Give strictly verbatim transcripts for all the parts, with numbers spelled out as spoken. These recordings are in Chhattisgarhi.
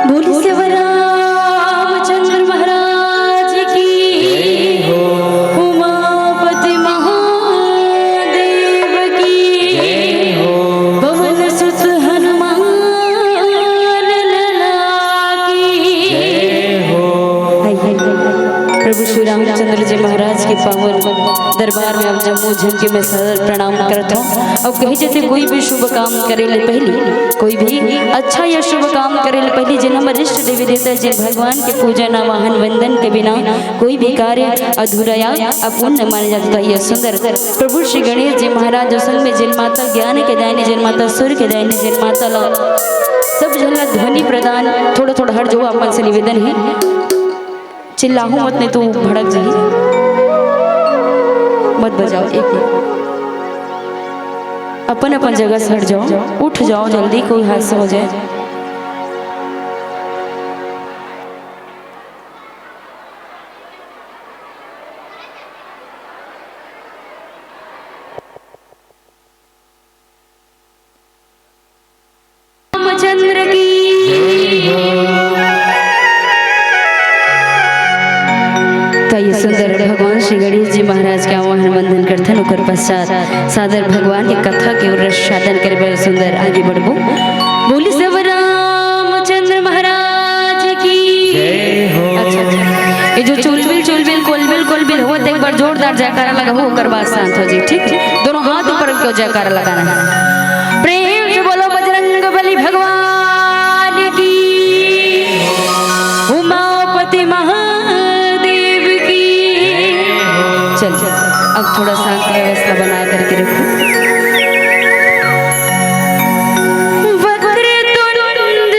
बोल सेवा रामचंद्र महाराज की, उमापति महादेव की, पवन सुत हनुमान लला की। प्रभु श्री रामचंद्र जी महाराज के पावन दरबार में आप जम्मो झन के मैं सादर प्रणाम करत हूँ। अब कही जैसे कोई भी शुभ काम करे ले पहली, कोई भी अच्छा या शुभ काम करे ले पहली, जिन हमर इष्ट देवी देवता, जिन भगवान के पूजन आवाहन वंदन के बिना कोई भी कार्य अधूरा या अपूर्ण माने जाता है। यह सुंदर प्रभु श्री गणेश जी महाराज जो संग में जिन माता ज्ञान के दायनी, जिन माता सुर के दायनी, जिन माता ला सब झन ला ध्वनि प्रदान, थोड़ा थोड़ा हट जाओ, आप मन से निवेदन है। चिल्लाहू मत, नहीं तो भड़क जाही। मत बजाओ, एक मिनट। अपन अपन जगह से हट जाओ, उठ जाओ जल्दी, कोई हादसा हो जाए। रामचंद्र की। तो ये सुंदर भगवान श्री गणेश जी महाराज के आवाहन वंदन करथन, ओकर पश्चात सादर भगवान के कथा के ओर रस साधन करे बर सुंदर आगे बढ़बो। बोली सब रामचंद्र महाराज की। अच्छा, अच्छा। ये जो चुलबिल चुलबिल कोलबिल कोलबिल हो, एक बार जोरदार जयकारा लगाओ, ओकर बाद शांत हो जी, ठीक? दोनों हाथ ऊपर करके जयकारा लगाना है। प्रेम से बोलो बजरंग बली भगवान की, उमापति महादेव की। चलिए, अब थोड़ा शांति व्यवस्था बना करके रखो। वक्रतुंड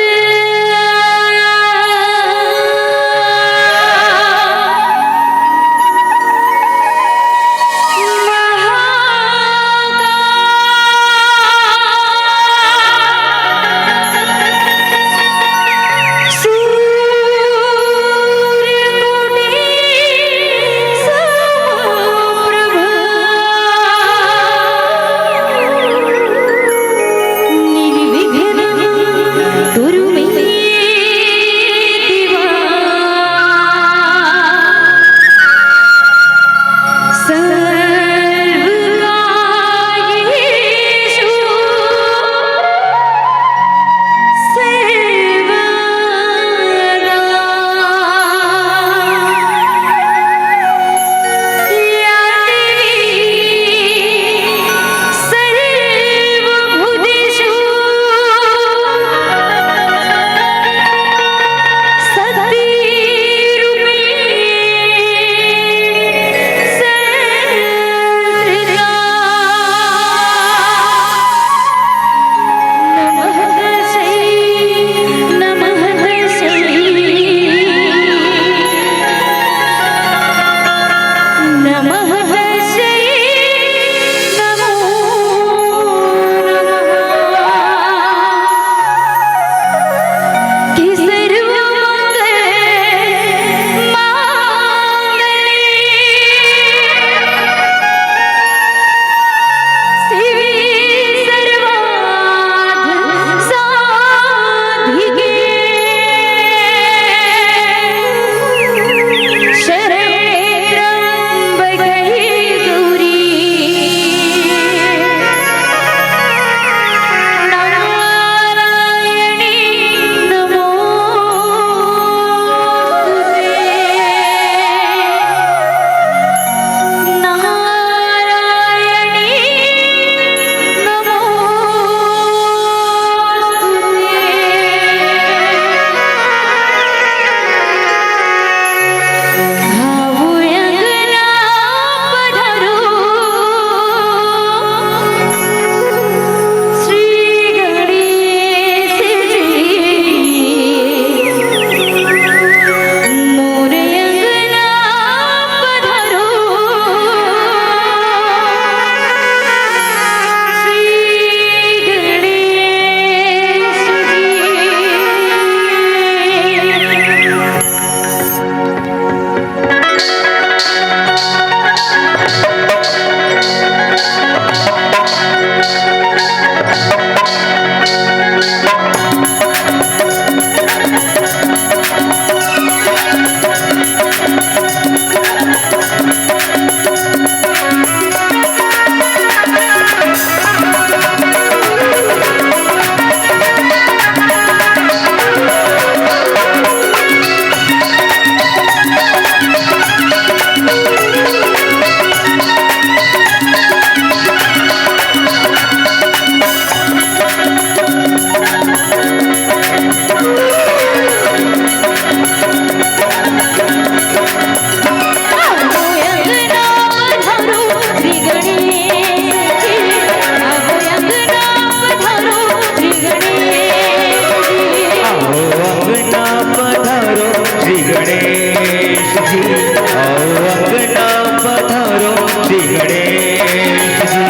श्री गणेश जी।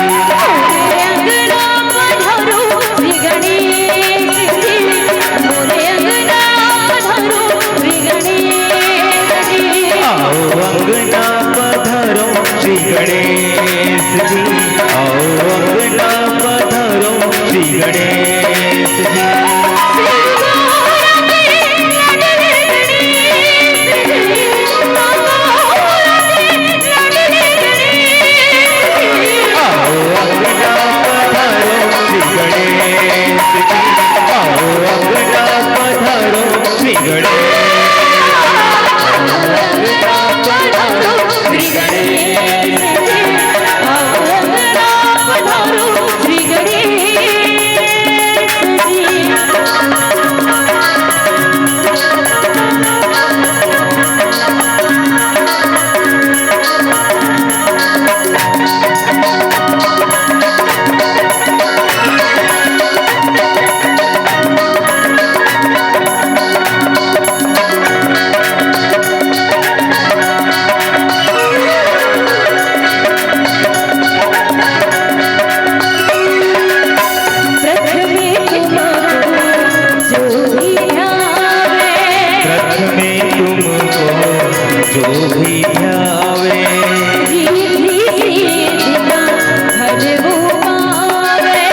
मोरे अंगना पधारो श्री गणेश जी, मोरे अंगना पधारो श्री गणेश जी। आओ अंगना पधारो श्री गणेश जी, आओ अंगना पधारो श्री गणेश जी। आओ अंगना पधारो श्री गणेश जी, आओ अंगना पधारो श्री गणेश। आओ अंगना पधारो श्री गणेश जी, आओ अंगना पधारो श्री गणेश जी। प्रथमे तुमको जो भी ध्यावे, प्रथमे तुमको जो भी ध्यावे, रिद्धि सिद्धि का फल वो पावे।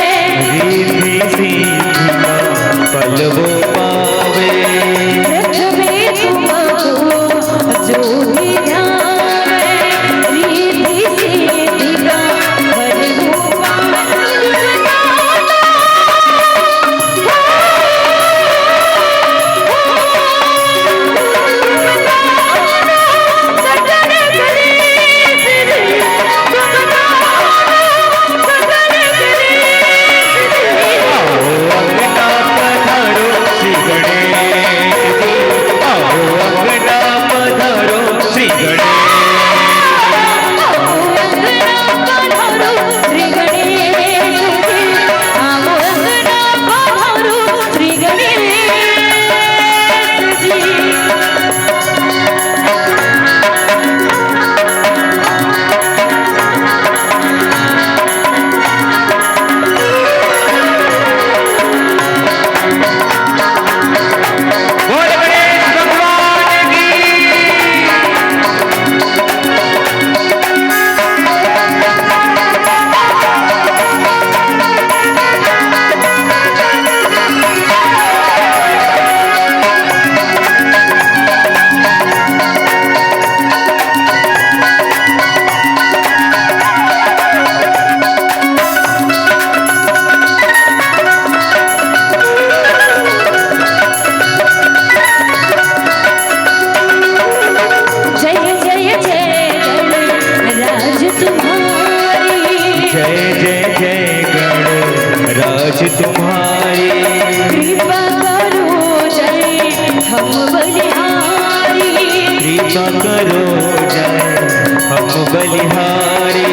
रिद्धि सिद्धि का फल वो पावे। प्रथमे तुमको जो भी ध्यावे, रिद्धि सिद्धि का फल वो पावे। आओ अंगना पधारो श्री गणेश जी, आओ अंगना पधारो श्री गणेश। आओ अंगना पधारो श्री गणेश जी, आओ अंगना पधारो श्री गणेश जी। बोल गणेश भगवान की। जय जय जय गणराज तुम्हारी। जय जय जय गणराज तुम्हारी। कृपा करो जय हम बलिहारी। कृपा करो जय हम बलिहारी।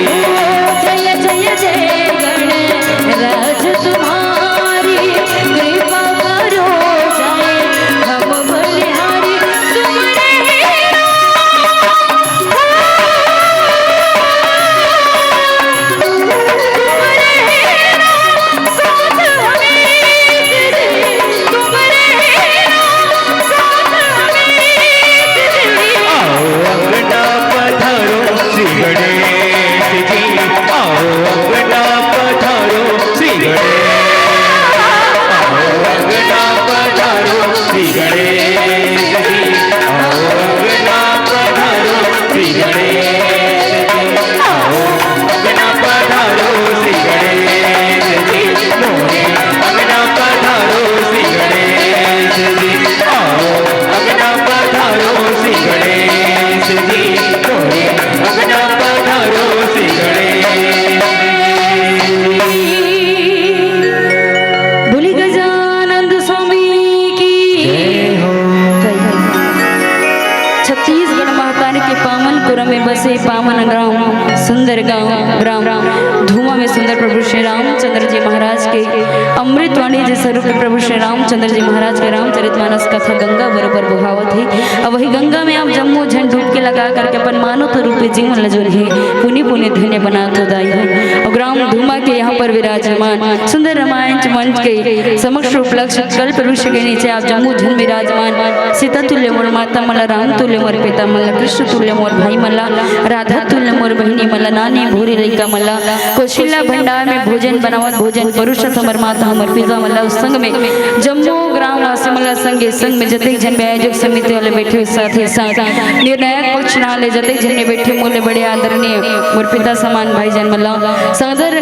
जय जय जय गणराज तुम्हारी। कृपा करो जय हम बलिहारी। तुम्हारे आओ अंगना पधारो श्री गणेश जी, आओ अंगना पधारो श्री गणेश। आओ अंगना पधारो श्री गणेश जी, आओ अंगना पधारो श्री गणेश जी, आओ अंगना पधारो श्री गणेश जी, मोरे अंगना पधारो श्री गणेश जी, आओ अंगना पधारो श्री गणेश जी, मोरे अंगना पधारो श्री गणेश जी। बोली गजानंद स्वामी की जय हो। छत्तीसगढ़ महाकाल के पावन पुरम में बसे पावन ग्राम, सुंदर गांव, ग्राम धुमा में सुंदर प्रभु श्री रामचंद्र जी महाराज के अमृतवाणी जैसे रूप में प्रभु श्री रामचंद्र जी महाराज के रामचरित मानस कथा गंगा बरोबर बोहावत हे। अब वही गंगा में आप जम्मो झन डुबकी लगा करके अपन मानव तो रूपी जीवन ल जोन हे, पुनि पुनि धन्य बनात हो दाई हो। और ग्राम धूमा के यहाँ पर विराजमान सुंदर रामायण मंच के समक्ष उपलक्ष कल्प वृक्ष के नीचे आप जम्मो झन विराजमान सीता तुल्य मोर माता मन ला, राम तुल्य मोर पिता मन ला, कृष्ण तुल्य मोर भाई मन ला, राधा तुल्य मोर बहिनी मन ला, नानी भूरी लइका मन ला, कोशिला भंडार में भोजन बनावत भोजन परुषत हमर माता हमर पिता मन ला, उस संग में जम्मो ग्रामवासी मन ला, संगे संग में जतेक झन में आयोजक समिति वाले बैठे हुए साथ ही साथ निर्णायक पक्ष नहा ले जतेक झन में बैठे मोले बड़े आदरणीय मोर पिता समान भाई जन मन ला, संगदर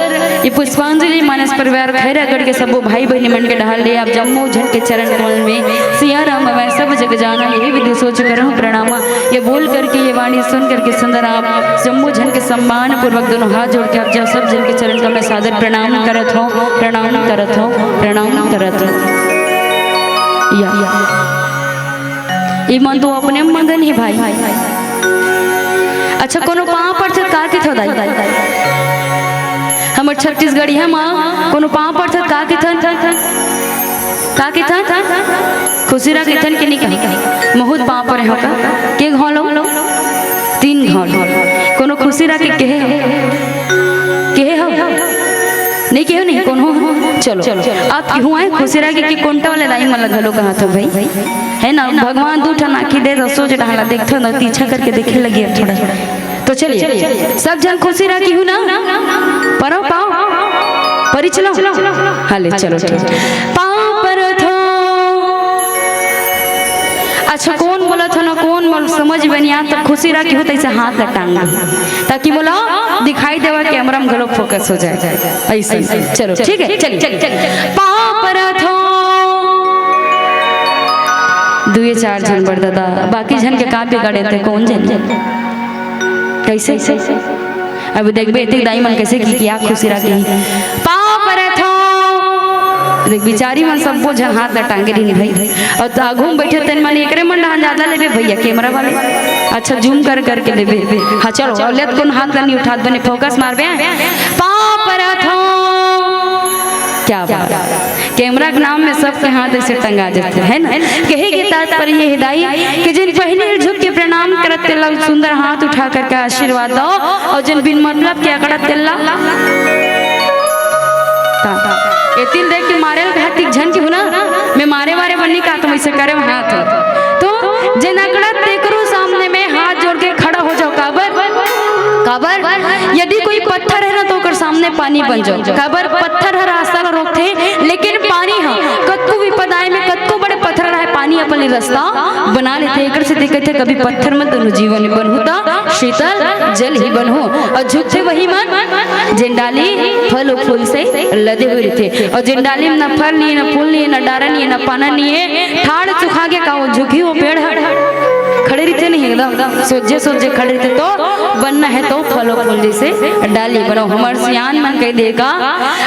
ये पुष्पांजलि मानस परिवार खैरागढ़ के सबो भाई बहिनी मन के डहार ले आप जम्मो झन के चरण कमल में सिया राम मैं सब जग जाना ये विधि सोच करहु प्रणाम। ये बोल करके, ये वाणी सुन करके सुंदर आप जम्मो झन के सम्मान पूर्वक दोनों हाथ जोड़ के आप जब सब झन के चरण कमल में सादर प्रणाम करत हो, प्रणाम करत हो, प्रणाम करत हो। या, या। ये मन तो अपने मगन हे भाई। अच्छा, कोनो पाँव परथे त का किथो दाई? हमर छत्तीसगढ़िया म कोनो पाँव परथे त का किथन? का किथन? खुसिरा किथन के नहीं कहा? बहुत पाँव परे हो का? के घाव लो? तीन घाव लो। कोनो खुसिरा के केहे हो? केहे हो? नहीं केहे नहीं, कोनो? चलो। आप केहू आए खुसिरा के, के कोंटा वाले दाई मन ला घलो कहा था भाई? है ना, भगवान दू ठन आँखी दे, तो सोच डाला, देखथन, तो तीछा करके देखे लगे अब थोड़ा। तो चलिए, सब झन खुसिरा केहू ना, परो पाँव, परी चलो। हाँ, ले, चलो, ठीक। पाँव परत हो। अच्छा, कौन बोलत हो ना, कौन बोल, समझ में नहीं आत, तो खुसिरा केहू तैसे हाथ ला टांग दे, ताकि मोला दिखाई देवा, कैमरा में घलो फोकस हो जाए। ऐसे, चलो, ठीक है, चलिए, चलिए। पाँव परत हो। दुए चार झन बर दादा, बाकी झन के का बिगाड़े ते, कौन जन? कैसे? अब देखबे, एतिक दाई मन कैसे की, किया खुसिरा के। पाँव परत हो। देख, बिचारी मन सब्बो झन हाथ ला टांगे रहिन भाई। और तो आगू में बैठे तेन मन, एकरे मन डहान ज्यादा लेबे भैया, कैमरा वाले। अच्छा, जूम कर करके लेबे। हाँ, चलो, और लेत कोन हाथ ला नहीं उठात बने, फोकस मारबे। पाँव परत हो। क्या बात है। कैमरा के नाम में सबके हाथ ऐसे टंगा जाते हैं ना। कहे के तात्पर्य ये है दाई कि जिन पहले झुक के प्रणाम करत तेला सुंदर हाथ उठा करके आशीर्वाद दो, और जिन बिन मतलब के अकड़त तेला। ता, एतिन देख के मारे ल घातिक झन की हो ना, मैं मारे वारे बनी का तुम ऐसे करे हाथ। तो जिन अकड़त तेकरो सामने में हाथ जोड़ के खड़ा हो जाओ। काबर? काबर? यदि कोई पत्थर है ना, तो ओकर सामने पानी बन जाओ। काबर? पत्थर हर रास्ता ला रोकथे, लेकिन पानी ह कतको विपदाएं में, कतको बड़े पत्थर रहे, पानी अपन ले रास्ता बना लेथे। एकर से दिक्कत है, कभी पत्थर मत बनो, जीवन में बनहू त शीतल जल ही बनहू। और झुकथे वही मन, जेन डाली फल और फूल से लदे हुए रहिथे। और जेन डाली में ना फल नहीं है, ना फूल नहीं है, ना डारा नहीं है, ना पाना नहीं है, ठाड़ सुखा के का वो झुकी वो पेड़ ह खड़े रहिथे नहीं, एकदम सोझे सोझे खड़े रहिथे। तो बनना है तो फलो फूल जैसे डाली बनो। हमर सियान मन कह देगा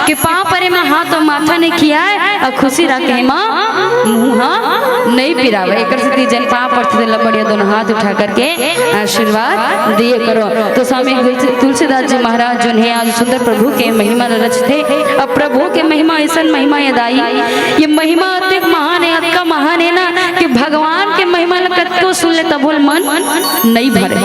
कि पाँव परे में हाथ तो माथा नहीं खियाए, और खुसिरा के मा मुँह नहीं पिरावे। एकर सेती जेन पाँव परथे तेला बढ़िया दोनों हाथ उठा करके आशीर्वाद दिए करो। तो स्वामी तुलसी-, तुलसीदास जी महाराज जोन हे आज सुंदर प्रभु के महिमा ल रचथे। अब प्रभु के महिमा ऐसन महिमा ये दाई, ये महिमा अतेक महान है, अतका महान है ना कि भगवान के महिमा ल कतको सुन ले तभो ल मन नहीं भरे।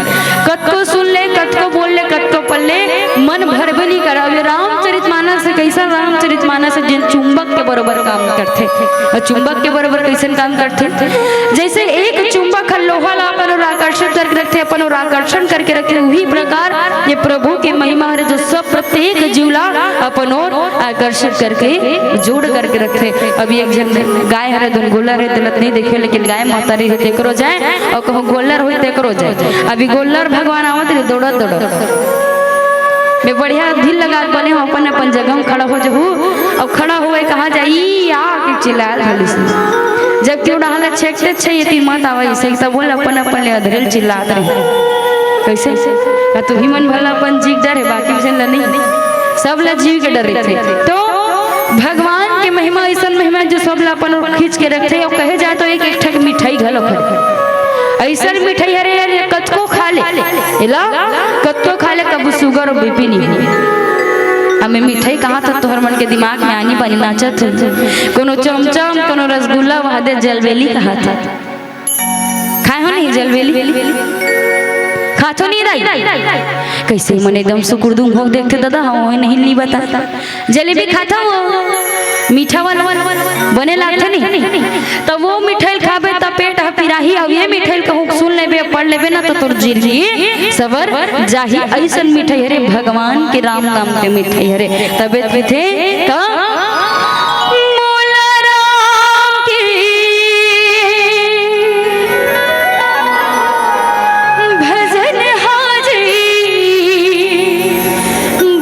कतको सुन ले, कतको बोल ले, कतको पढ़ ले, मन भरबे नहीं करा। अब ये रामचरित मानस है, कैसा रामचरित मानस है, जिन चुंबक के बरोबर काम करथे। और चुंबक के बरोबर कैसन काम करथे? जैसे एक चुंबक ह लोहा ला अपन ओर आकर्षित करके रखथे, अपन ओर आकर्षण करके रखथे, उही प्रकार ये प्रभु के महिमा हरे, जो सब प्रत्येक जीव ला अपन ओर आकर्षित करके जोड़ करके रखथे। अभी एक झन गाय हरे, धुन गोल्लर हे, तेला त नहीं देखे, लेकिन गाय महतारी हे, तेकरो जाए, और कहूँ गोल्लर होई, तेकरो जाए। अभी गोल्लर भगवान आवत रहे, दौड़त दौड़त। मैं बढ़िया ढील लगा के बने हूँ, अपन अपन जगह में खड़ा हो जाहू, और खड़ा हुए कहाँ जाई, आ के चिल्लाए धलिस। जबकि वो डहला छेकते छे, ये तीन मत आवा, इसे तब बोल अपन अपन ले अधरेल चिल्लात रहे। कैसे? का तू ही मन भला अपन जीव डर है, बाकी झन ला नहीं, सब ला जीव के डर रहिथे। तो भगवान के महिमा, ऐसन महिमा जो सब ला अपन ओर खींच के रखथे। और कहे जाए तो एक एक ठक मिठाई घलो खाए, ऐसन मिठाई हरे यार, ये कतको खा ले, एला कतको खा ले, कबू sugar और BP नहीं हो। मैं मिठाई कहा था, तोहर मन के दिमाग में आनी बानी नाचत हे। कोनो चमचम, कोनो रसगुल्ला, वहा दे जलबेली कहा था। खाए हो नहीं जलबेली? खाथो नहीं दाई? कैसे मन एकदम सुकुरदुम हो देखते दादा, हाँ, वही नहीं ली बता। जलेबी खाता वो मीठा वाला बने लागथे नहीं, त वो मिठाई खाबे त पेट ह पिराही। अब ये मिठाई कहूँ सुन लेबे, पढ़ लेबे ना, तो तोर जिंदगी सवर जाही। ऐसन मिठाई हरे भगवान के राम नाम के मिठाई हरे। तबे पीथे का मोला राम की भजन हाजी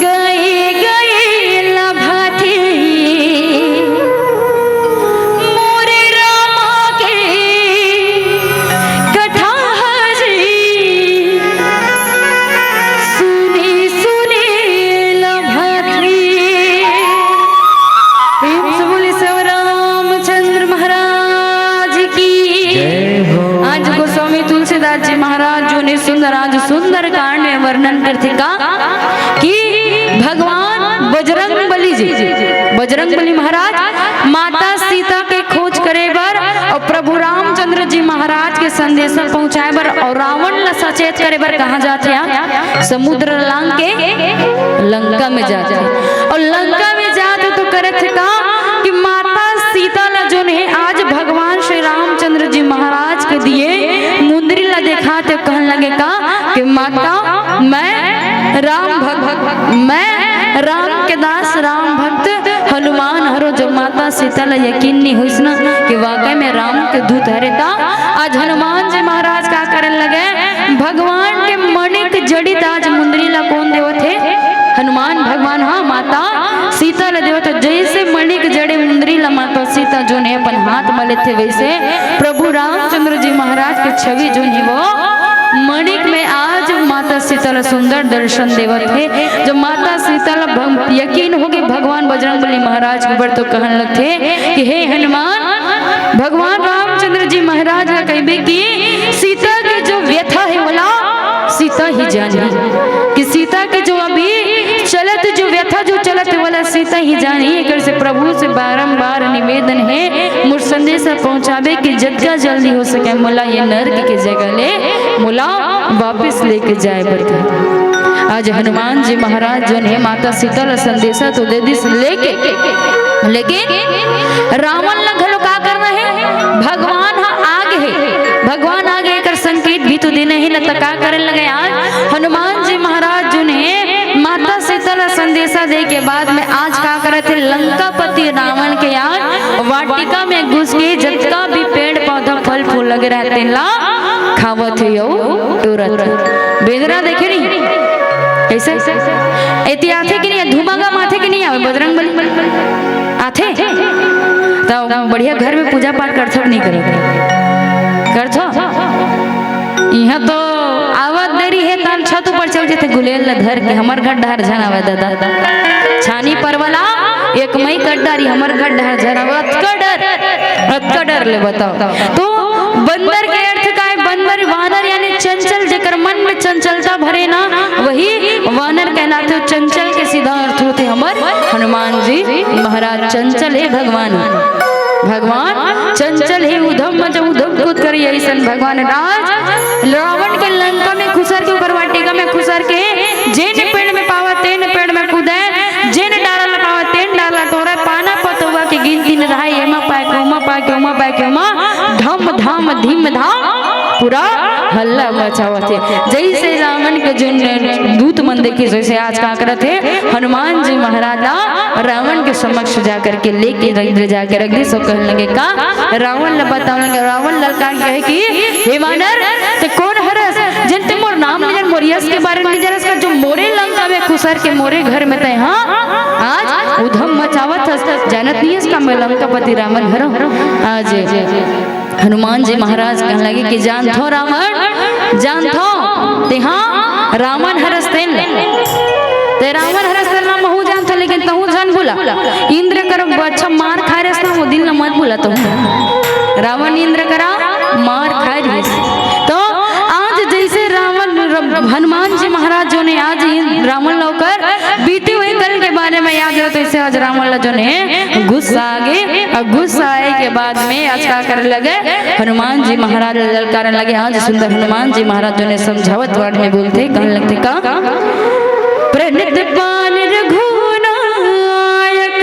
गए गए लभाथे मोरे रामा के कथा हाजी सुने सुने लभाथे। प्रेम से बोले सब रामचंद्र महाराज की। जय हो। आज गोस्वामी तुलसीदास जी महाराज जो ने सुंदर, आज सुंदर कांड में वर्णन करथे का कि भगवान बजरंग बली जी, बजरंग बली महाराज माता सीता के खोज करे बर और प्रभु रामचंद्र जी महाराज के संदेशा पहुंचाए बर और रावण ला सचेत करे बर कहाँ जाथे? समुद्र लांग के लंका में जाथे। और लंका में जाथे तो करत हे का कि माता सीता ला जोन हे आज भगवान श्री रामचंद्र जी महाराज के दिए मुंदरी ला देखाथे, कहन लगे का कि माता मैं राम भक्त, मैं राम के दास राम भक्त हनुमान हरो। जब माता सीता ला यकीन नहीं होइस ना कि वाकई में राम के दूत हरे, ता आज हनुमान जी महाराज का करन लगे, भगवान के मणिक जड़ित आज मुंदरी ला कोन देवत हे? हनुमान भगवान, हाँ, माता सीता ला देवत हे। जैसे मणिक जड़े मुंदरी ला माता सीता जोन हे अपन हाथ में लेथे, वैसे प्रभु रामचंद्र जी महाराज के छवि जोन हे वो मणिक में आज माता सीता ला सुंदर दर्शन देवत हे। जब माता सीता ला भग-, यकीन हो गए भगवान बजरंग बली महाराज के ऊपर, तो कहन लगथे कि हे हनुमान, भगवान रामचंद्र जी महाराज ला कहबे कि सीता के जो व्यथा हे, ओला सीता ही जानी, कि सीता के जो अभी चलत जो व्यथा जो चलत हे, ओला सीता ही जानी। एकर से प्रभु से बारंबार निवेदन हे, मोर संदेशा पहुंचाबे कि जतका जल्दी हो सके मोला ये नरक के जगह ले मोला वापस लेके जाए बर कहे। आज हनुमान जी महाराज जोन हे माता सीता ला संदेशा तो दे दिस लेके, लेकिन रावण ला घलो का करना हे? भगवान ह आगे हे, भगवान आगे एकर संकेत भी तो देना हे न, त का करे लगे? आज हनुमान जी महाराज जोन हे माता सीता ला संदेशा दे के बाद में आज का करत हे? लंकापति रावण के आज वाटिका में घुस के जतका भी पेड़ पौधा फल फूल लगे रहथे तेन ला खावत हे अउ टोरत हे। बेंदरा देखे नहीं कैसे? एती आथे कि नहीं? धुमागा माथे कि नहीं आवे बजरंग बली? आथे? तो बढ़िया घर में पूजा पाठ करथो कि नहीं करथो? करथो? इहाँ तो आवत देरी हे, तान छत ऊपर चल जथे गुलेल ल धर के। हमर घर डहर झन आवय दादा, छानी परवला एक मई कट डारी, हमर घर डहर झन आवय। अतका डर, अतका डर ले बताओ तो। बंदर के अर्थ का हे? बंदर, वानर यानी चंचल, जेकर मन में चंचलता भरे ना, वही वानर कहलाथे। चंचल के सीधा अर्थ होथे हमर हनुमान जी महाराज, चंचल हे भगवान। भगवान चंचल हे, उधम मचा उधम कूद करे, अइसन भगवान। आज रावण के लंका में खुसर के, ओकर वाटिका में खुसर के, जेन पेड़ में पावय तेन पेड़ में कूदय, जेन डारा ला पावय तेन डारा ला टोरय, पाना पतोवा के गिनती नइ रहय, एमा पाय के ओमा, पाय के ओमा, पाय के ओमा, धम धाम धिम धाम पूरा हल्ला मचावत हे। जइसे रावण के जोन दूत मन देखिस, वइसे आज का करत हे, हनुमान जी महाराज ला रावण के समक्ष जा करके लेके रख, ले जाके रख दिस। सब कहने लगे का, रावण ला बतावने लगे, रावण ललकार के कहे कि हे वानर, ते कोन हरस, जेन ते मोर नाम नइ जान, मोर यश के बारे में नइ जानस का, जो मोरे लंका में खुसर के मोरे घर में तैं, हाँ, आज उधम मचावत हस, जानत नइ हस का मैं लंकापति रावण हरंव। आज हनुमान जी महाराज कहने लगे कि जानथों रावण, जानथों, तें हा रावण हरस तेन ल, तें रावण हरस तेन ल महूँ जानथों, लेकिन तहूँ झन भुला। इंद्र कर अच्छा मार खाय रहस ना, वो दिन ल मत भुला तहूँ। रावण इंद्र करा मार खाय रहिस। तो आज जइसे रावण, हनुमान जी महाराज जोन हे आज रावण ला ओकर बीते हुए कल के बारे आज रावण ला जोन हे गुस्सा आगे, अउ गुस्सा आए के बाद में आज का करे लगे, हनुमान जी महाराज ला ललकारन लगे। आज सुंदर हनुमान जी महाराज जोन हे समझावत वाणी में बोलथे, कहन लगथे का, प्रणत पान रघुनायक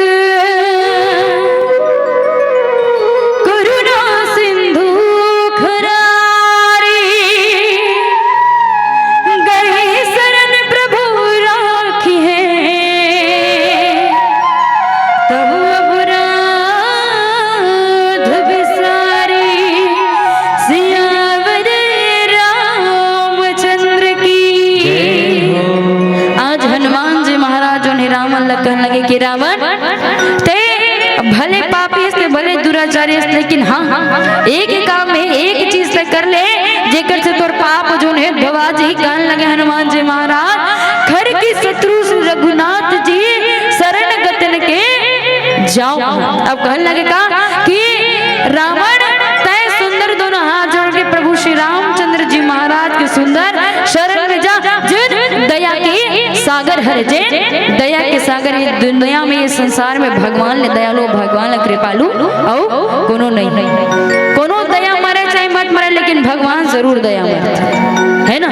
करुणा सिंधु खरारी, गए शरण प्रभु राखी है, तब अपराध विसारी। सियावर रामचंद्र की। आज हनुमान जी महाराज जोन हे रावण ला कहन लगे कि रावण, ते भले पापी हस, ते भले दुराचारी हस, लेकिन हाँ, एक ही काम में एक चीज ते कर ले, जेकर से तोर पाप जोन हे धोवा जही। कहन लगे हनुमान जी महाराज, खर की शत्रु श्री रघुनाथ जी, शरण गतन के जाओ। अब कहन लगे का कि रावण, तय सुंदर दोनों हाथ जोड़ के प्रभु श्री रामचंद्र जी महाराज के सुंदर शरण में जा, जिन दया के सागर हरे, जे दया के सागर। ये दुनिया में, ये संसार में भगवान ले दयालु, भगवान ले कृपालु अउ कोनो नहीं। कोनो दया मरे चाहे मत मरे, लेकिन भगवान जरूर दया मरथे, है ना?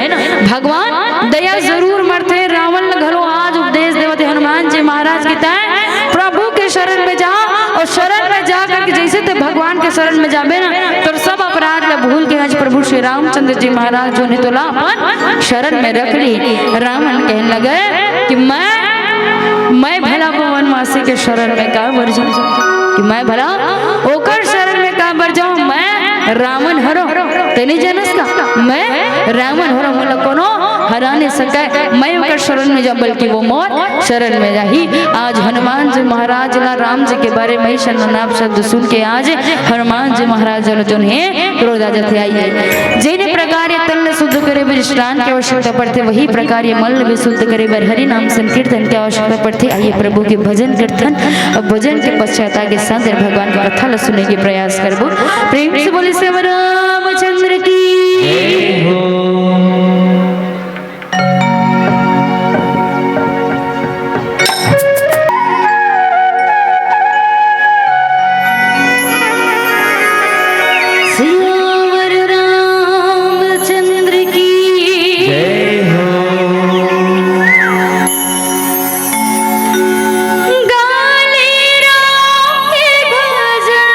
भगवान दया जरूर मरथे। रावण ल घलो आज उपदेश देवत हे हनुमान जी महाराज की तय प्रभु के शरण में जा, अउ शरण में जा करके जैसे ते भगवान के शरण में जाबे ना, तोर सब अपराध ला भूल के आज प्रभु श्री रामचंद्र जी महाराज जोन हे तोला अपन शरण में रख ली। रावण कहन लगे कि मैं, मैं भला वो वनवासी के शरण में का बर जाऊं, कि मैं भला ओकर शरण में का बर जाऊं? मैं रावण हरो, ते नहीं जानस का? मैं रावण हरो, मोला कोनो हरा नहीं सके। मैं ओकर शरण में जाऊं, बल्कि वो मोर शरण में जाही। आज हनुमान जी महाराज ला राम जी के बारे में अइसन अनाप शब्द सुन के आज हनुमान जी महाराज ला जोन हे क्रोध आ जाथे। आइए, जेने प्रकार ये तन ला शुद्ध करे बर स्नान के आवश्यकता पड़थे, वही प्रकार ये मन ला भी शुद्ध करे बर हरि नाम संकीर्तन के आवश्यकता पड़थे। आइए, प्रभु के भजन कीर्तन अउ भजन के पश्चात आगे सादर भगवान के कथा ला सुने के प्रयास करबो। प्रेम से बोले श्याम रामचंद्र की। सियावर रामचंद्र की। जय हो। गाले राम के भजन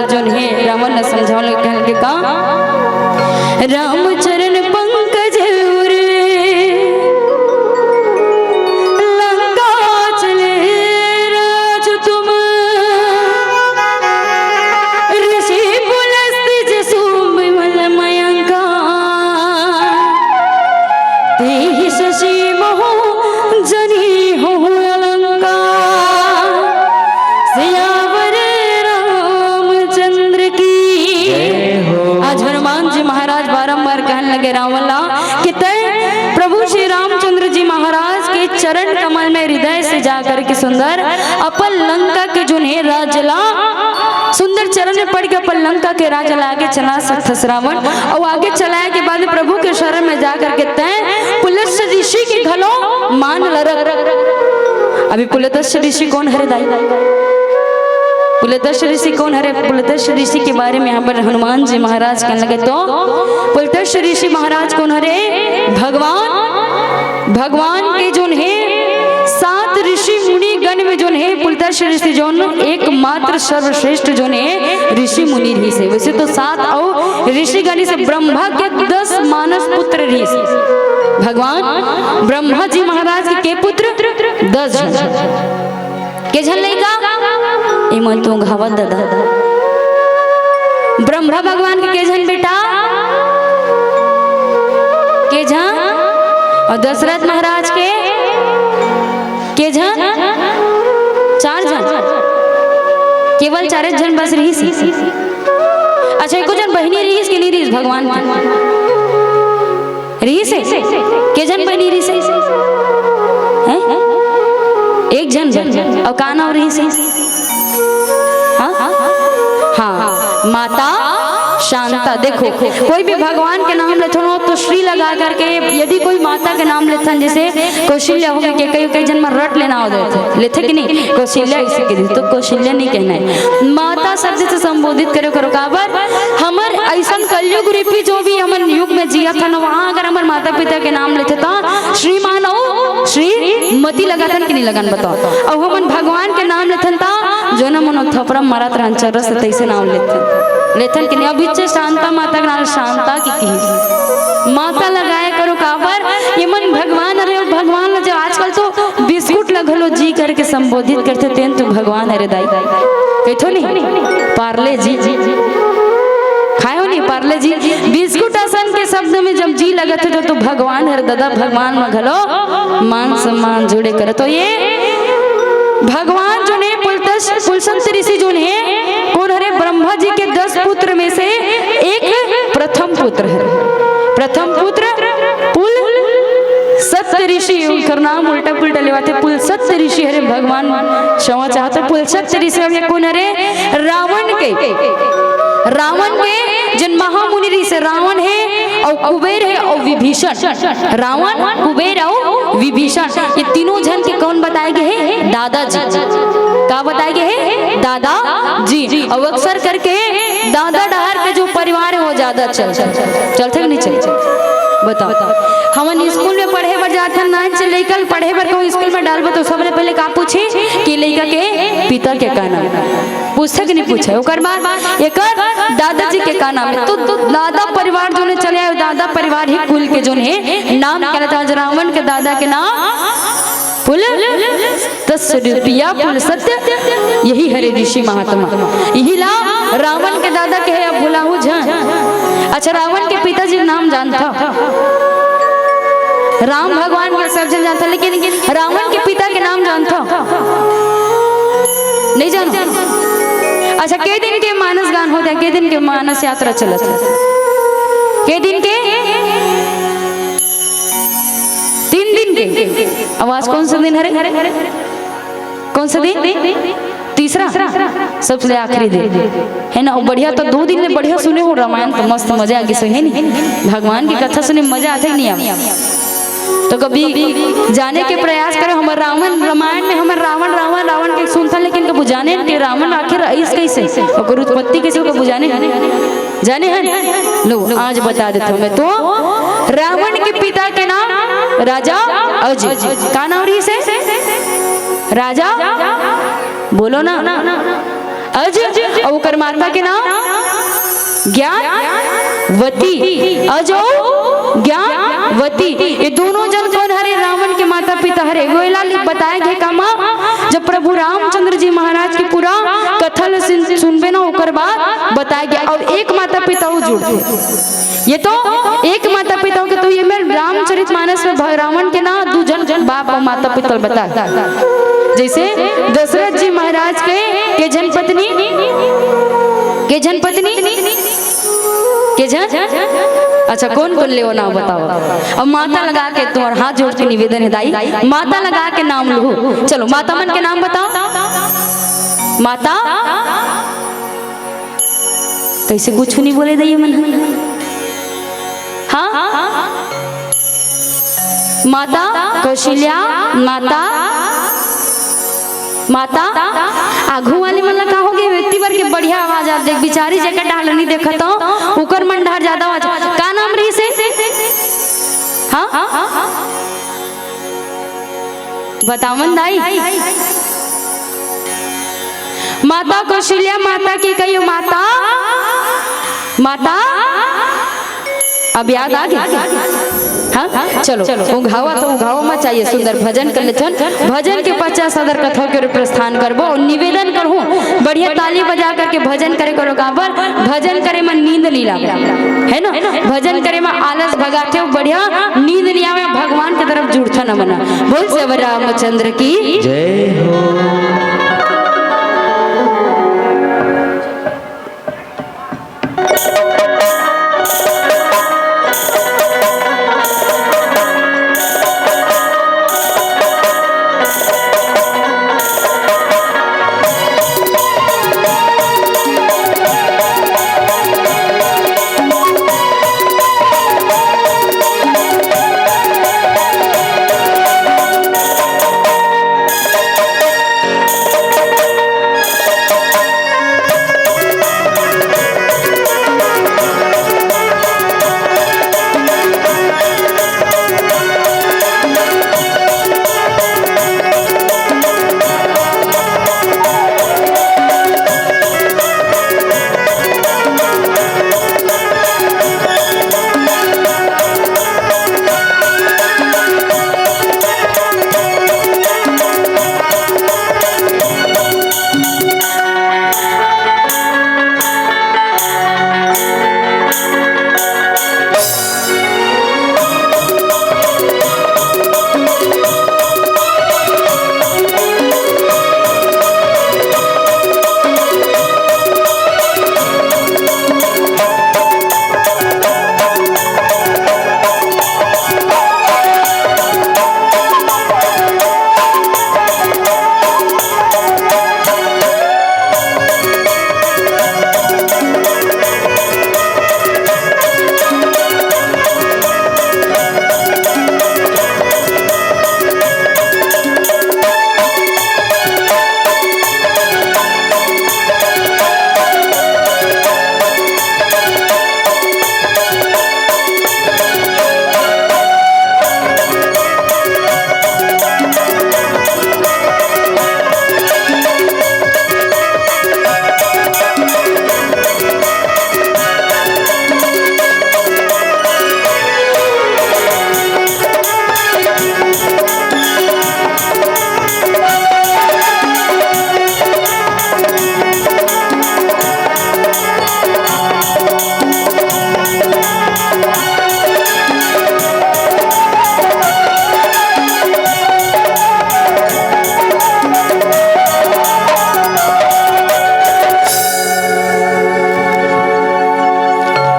जोन हे रावण ला समझावन लगे, कहन लगे का, राम चरण पंकज उर लंका चले राज तुम, ऋषि पुलस्त्य जसु विमल मयंका, तेहि शशि महु जनि हो अलंका। सियावर रामचंद्र की। जय हो। आज हनुमान जी महाराज बारंबार कहन लगे रावण ला कि तय प्रभु श्री रामचंद्र जी महाराज के चरण कमल में हृदय से जा करके सुंदर अपन लंका के जोन हे राज ला सुंदर चरण में पड़ के अपन लंका के राज ला आगे चला सकथस रावण। अउ आगे चलाए के बाद प्रभु के शरण में जा करके तय पुलस्त्य ऋषि के घलो मान ल रख। अभी पुलस्त्य ऋषि कोन हरे दाई? पुलस्त्य ऋषि कोन हरे? पुलस्त्य ऋषि के बारे में यहाँ पर हनुमान जी महाराज कहन लगे तो पुलस्त्य ऋषि महाराज कोन हरे? भगवान, भगवान के जोन हे सात ऋषि मुनि गण में जोन हे पुलस्त्य ऋषि जोन एकमात्र सर्वश्रेष्ठ जोन हे ऋषि मुनि रहिस हे। वैसे तो सात अउ ऋषि गण से ब्रह्मा के दस मानस पुत्र रहिस। भगवान ब्रह्मा जी महाराज के, के पुत्र? दस झन। के झन लइका? एमन तो घावत दादा। ब्रह्मा भगवान के, के झन बेटा? के झन? अउ दशरथ महाराज के? के झन? चार झन। केवल चारे झन बस रहिस। अच्छा, एको झन बहिनी रहिस कि नहीं रहिस भगवान के? रहिस हे? के झन बहिनी रहिस हे? हैं? एक झन बहिनी। अउ का नाम रहिस हे? हाँ? हाँ, माता शांता। देखो, कोई भी भगवान के नाम लेथन हो तो श्री लगा करके, यदि कोई माता के नाम लेथन, जैसे कौशल्या हो गई, के कई, कई झन मन रट लेना हो जाथे, लेथे कि नहीं? कौशल्या इसे के तो कौशल्या नहीं कहना हे, माता शब्द से संबोधित करे करो। काबर? हमर ऐसन कलयुग रूपी जो भी हमन युग में जियत हन, वहाँ अगर हमर माता पिता के नाम लेथे त श्रीमान अउ श्रीमती लगाथन कि नहीं लगान, बताओ। अउ हमन भगवान के नाम लेथन त जोन मन थपरा मारत रहन चरस तैसे नाम लेथन, लेथन कि नहीं? अभी चे शांता माता के नाम शांता की कही माता लगाए करो। काबर? एमन भगवान, अरे भगवान ला जो आजकल तो बिस्कुट ला घलो जी करके संबोधित करथे, तेन तो भगवान हरे दाई। कहिथो नहीं, पार्ले जी। खाए हो नहीं पार्ले जी? बिस्कुट असन के शब्द में जब जी लगत हे तो, तो भगवान हरे दादा, भगवान में घलो मान सम्मान जुड़े करे। तो ये भगवान जोन हे पुलतस-, पुलसंत ऋषि जोन हे, कोन हरे? ब्रह्मा जी के दस पुत्र में से एक प्रथम पुत्र हे। प्रथम पुत्र पुल सत्य ऋषि, उनकर नाम उल्टा पुल्टा लेवाथे। पुल सत्य ऋषि हरे भगवान क्षमा चाहत। पुल सत्य ऋषि अब ये कोन हरे? रावण के, रावण के जिन महामुनि ऋषि रावण हे अउ कुबेर हे अउ विभीषण। रावण, कुबेर अउ विभीषण, ये तीनों झन के कौन बताए गे हे? दादाजी। का बताए गे हे? दादाजी। अउ अक्सर करके दादा डहर के जो परिवार हे वो ज्यादा चलथे, चलथे कि नहीं चलथे? बताओ, हमन स्कूल में पढ़े बर जाथन, नान से लेकर पढ़े बर कहूँ स्कूल में डालबो तो सबले पहले का पूछी कि लइका के पिता के का नाम हे? पूछथे कि नहीं पूछथे? ओकर बाद एकर दादाजी के का नाम हे? तो, तो दादा परिवार जोन चले आए, दादा परिवार ही कुल के जोन हे नाम कहलाथे। आज रावण के दादा के नाम पुल तस्वरूपिया पुल सत्य, यही हरे ऋषि महात्मा। यही ला रावण के दादा कहे, अब भुलाहू झन। अच्छा, रावण के पिताजी के नाम जानथा? राम भगवान के सब झन जानथा, लेकिन रावण के पिता के नाम जानथा? नहीं जानो। अच्छा, के दिन के मानस गान होथे, के दिन के मानस यात्रा चलत हे? के दिन के? तीन दिन के। अब आज कौन सा दिन हरे? कौन सा दिन? तीसरा, सबसे आखिरी दिन हे ना। बढ़िया, तो दो दिन ले बढ़िया सुने हो रामायण, तो मस्त मजा आगे से, हे नहीं? भगवान की कथा सुने मजा आथे कि नहीं आवे? तो कभी जाने के प्रयास करो, हमर रावण, रामायण में हमर रावण, रावण, रावण के सुनथन, लेकिन कभी जाने कि रावण आखिर अइस कइसे, ओकर उत्पत्ति कइसे, कभी जाने? जाने हन? लो, आज बता देथों मैं तो। रावण के पिता के नाम राजा अजय। का नाम रहिस हे? राजा, बोलो ना। अज अउ ओकर माता के नाम ज्ञानवती। अज अउ ज्ञानवती, ये दोनों जन कोन हरे? रावण के माता पिता हरे। वो एला बताए गे कामा, जब प्रभु रामचंद्र जी महाराज के पूरा कथा ल सुन-, सुनबे ना, ओकर बाद बताए गे। अउ एक माता पिता अउ जुड़थे। ये तो एक माता पिता के, तो ये में रामचरित मानस में भ-, रावण के ना दू जन बाप अउ माता पिता ल बताए। जैसे दशरथ जी महाराज के, के झन पत्नी, के झन पत्नी, के झन? अच्छा, कोन कोन ले वो नाम बताओ। अब माता लगा के तुम्हार हाथ जोड़ के निवेदन हे दाई, माता लगा के नाम लू। चलो, माता मन के नाम बताओ। माता, कैसे कुछ नहीं बोले दाई मन? हाँ, माता कौशल्या, माता, माता, आघू वाले मन ला का हो गे? व्यक्ति बर के बढ़िया आवाज आ देख, बिचारी जेकर डाल नहीं देखत हो, ओकर मन डार ज्यादा आवाज। का नाम रहिसे? हाँ, बतावन दाई। माता कौशल्या, माता के कहियो माता, माता। अब याद आ गे? हाँ? चलो, उघावा तो उघावा मत चाहिए, सुंदर भजन कर लेथन। भजन के पश्चात सदर कथा के प्रस्थान करबो अउ निवेदन करहूँ, बढ़िया ताली बजा करके भजन करे करो। काबर? भजन करे म नींद नहीं लागे, है ना? भजन करे म आलस भगाथे, बढ़िया नींद नहीं आवे, भगवान के तरफ जुड़थन हमन। बोल सेवा रामचंद्र की। जय हो।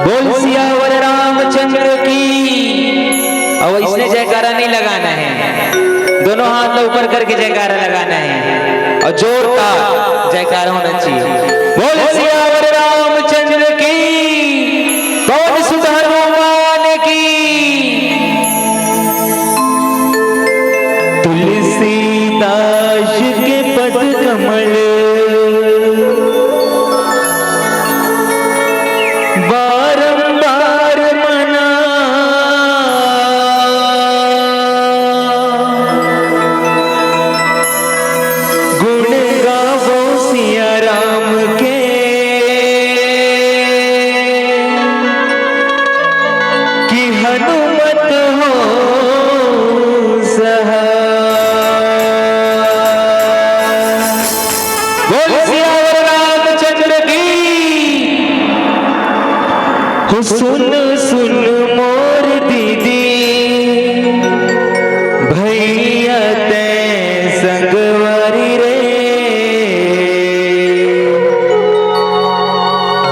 बोल सियावर रामचंद्र की। अब इसने जयकारा नहीं लगाना है, दोनों हाथ ऊपर करके जयकारा लगाना है और जोरदार जयकारा होना चाहिए। बोल सियावर रामचंद्र की, पवन सुत हनुमान की। तुलसीदास के पद कमल बारंबार मना, गुण गावो सिया राम सुन सुन मोर दीदी, भैया तैं संगवारी रे,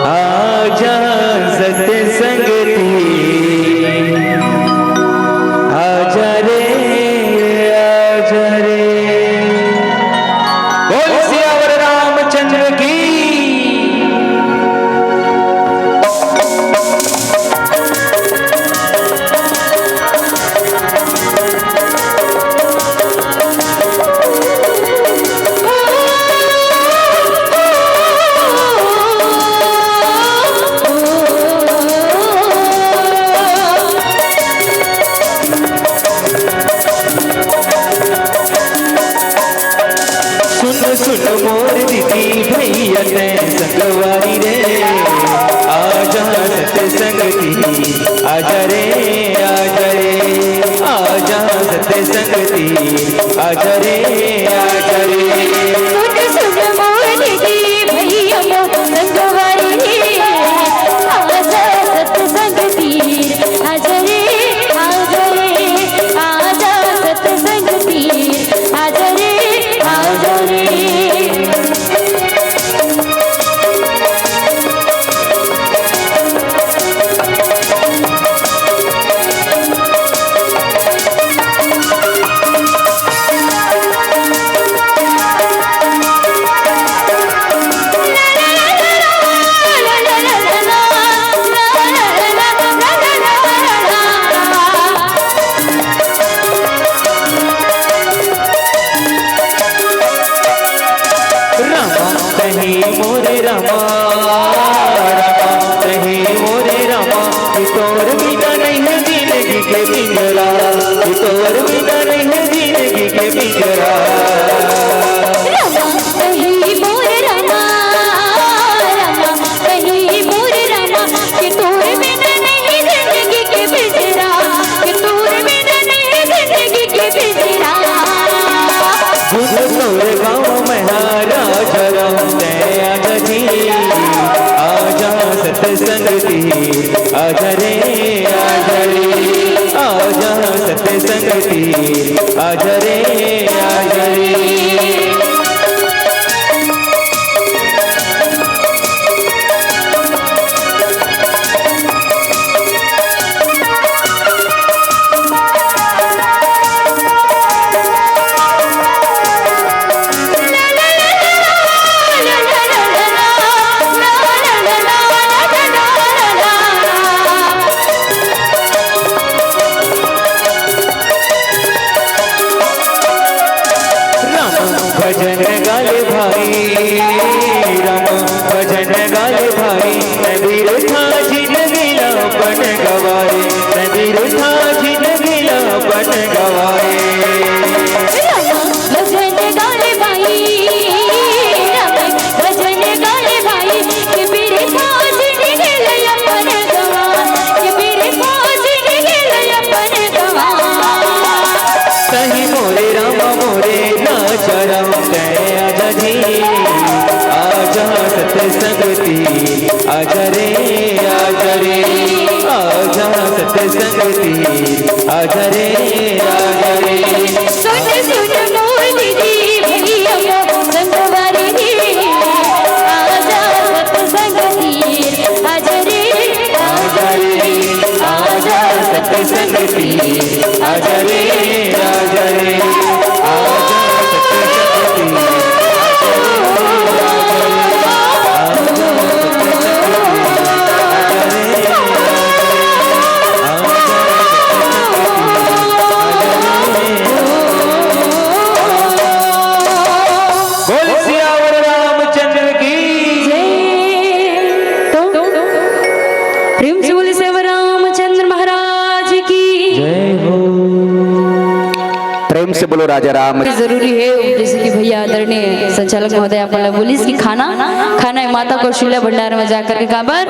आजा सत संगती, आजा रे, आजा रे। बोल सियावर रामचंद्र की। सुन सुन मोर दीदी भैया तैं संगवारी रे, आजा सत संगती, आजा रे, आजा रे, आजा सत संगती, आजा रे, आजा रे। सुन सुन मोर दीदी भैया मोर संगवारी रे, आजा सत संगती, आजा रे, आजा रे, आजा सत संगती, आजा रे, आजा रे। रामा तहीं मोरे रामा, रामा तहीं मोरे रामा, कि तोर बिना नहीं है जिंदगी के पिंजरा, कि तोर बिना नहीं है जिंदगी के पिंजरा। रामा तहीं मोरे रामा, रामा तहीं मोरे रामा, कि तोर बिना नहीं जिंदगी के पिंजरा, कि तोर बिना नहीं जिंदगी के पिंजरा। बुध तोर गाँव में हा राजा राम तैं आजा जी, आजा सत संगती, आजा रे, आजा रे, आजा सत संगती, आजा रे, आजा रे। राम भजन गाले भाई, राम भजन गाले भाई, तैं बिरथा जिंदगी ला अपन गवाए, तैं बिरथा जिंदगी ला अपन गवाए। राम भजन गाले भाई, राम भजन गाले भाई, कि बिरथा जिंदगी ला अपन गवाए, कि बिरथा जिंदगी ला अपन गवाए। तहीं मोरे रामा मोरे राजा राम तैं आजा जी, आजा सत संगती, आजा रे, आजा रे, आजा सत संगती, आजा रे, आजा रे। सुन सुन मोर दीदी भैया मोर संगवारी रे, आजा सत संगती, आजा रे, आजा रे, आजा सत संगती, आजा रे, आजा रे, आजा सत संगती, आजा रे, आजा सत संगती, आजा रे, आजा सत संगती, आजा रे। बोल सियावर रामचंद्र की। जय। तो प्रेम से बोलिए सियावर रामचंद्र महाराज की। जय हो। प्रेम से बोलो राजा राम। जरूरी है, जैसे कि भैया आदरणीय संचालक महोदय अपन ला बोलिस कि खाना, खाना है माता कौशल्या भंडार में जाकर के काबर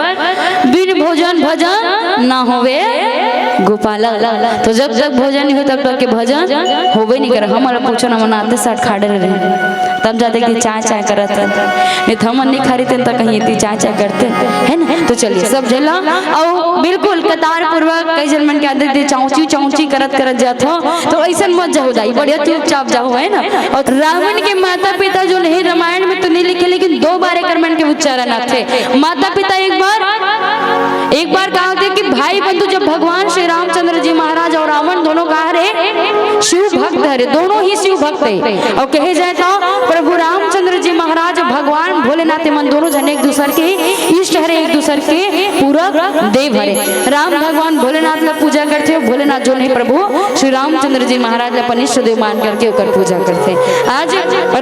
बिन भोजन भजन ना होवे गोपाला। तो जब जब भोजन नहीं हो तब तक के भजन होवे नहीं करे। हमला पूछो ना, मन आते साठ खाड़े रहे। तब जाते कि चाय चाय करत हे, नहीं तो हमन नहीं खा रही थे तो कहीं इतनी चाय चाय करते, है ना? तो चलिए सब झेला। और बिल्कुल कतार पूर्वक कई झन मन के आदत दे चौंची चौंची करत करत जात हो, तो ऐसन मत जाओ दाई, बढ़िया चुपचाप जाओ, है ना? और रावण के माता पिता जो नहीं, रामायण में तो नहीं लिखे, लेकिन दो बार एकर मन के उच्चारण आथे। माता पिता एक बार, एक बार कहा होते कि भाई बंधु, जब भगवान श्री रामचंद्र जी महाराज और रावण दोनों का हरे शिव भक्त हरे, दोनों ही शिव भक्त है। और कहे जाए तो प्रभु रामचंद्र जी महाराज, भगवान भोलेनाथ, मन दोनों जन एक दूसर के इष्ट हरे, एक दूसर के पूरक देव हरे। राम भगवान भोलेनाथ ला पूजा करथे, भोलेनाथ जो नहीं प्रभु श्री रामचंद्र जी महाराज ला अपन इष्ट देव मान करके ओकर पूजा करथे। आज